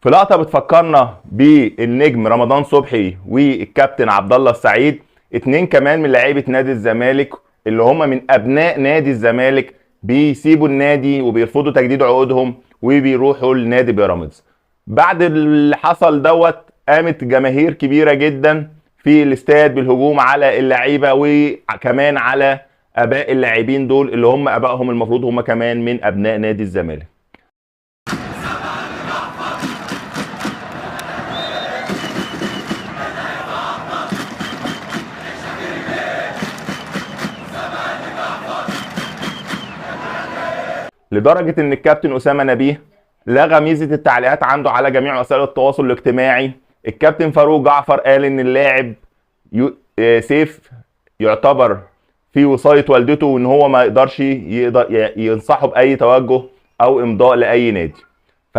في لقطة بتفكرنا بالنجم رمضان صبحي والكابتن عبد الله السعيد، اتنين كمان من لعيبة نادي الزمالك اللي هم من ابناء نادي الزمالك، بيسيبوا النادي وبيرفضوا تجديد عقودهم وبيروحوا لنادي بيراميدز. بعد اللي حصل دوت قامت جماهير كبيرة جدا في الاستاد بالهجوم على اللعيبة وكمان على اباء اللاعبين دول اللي هم ابائهم المفروض هم كمان من ابناء نادي الزمالك. لدرجة ان الكابتن اسامة نبيه لغى ميزة التعليقات عنده على جميع وسائل التواصل الاجتماعي. الكابتن فاروق جعفر قال ان اللاعب سيف يعتبر في وصايه والدته، وان هو ما يقدرش ينصحه باي توجه او امضاء لاي نادي.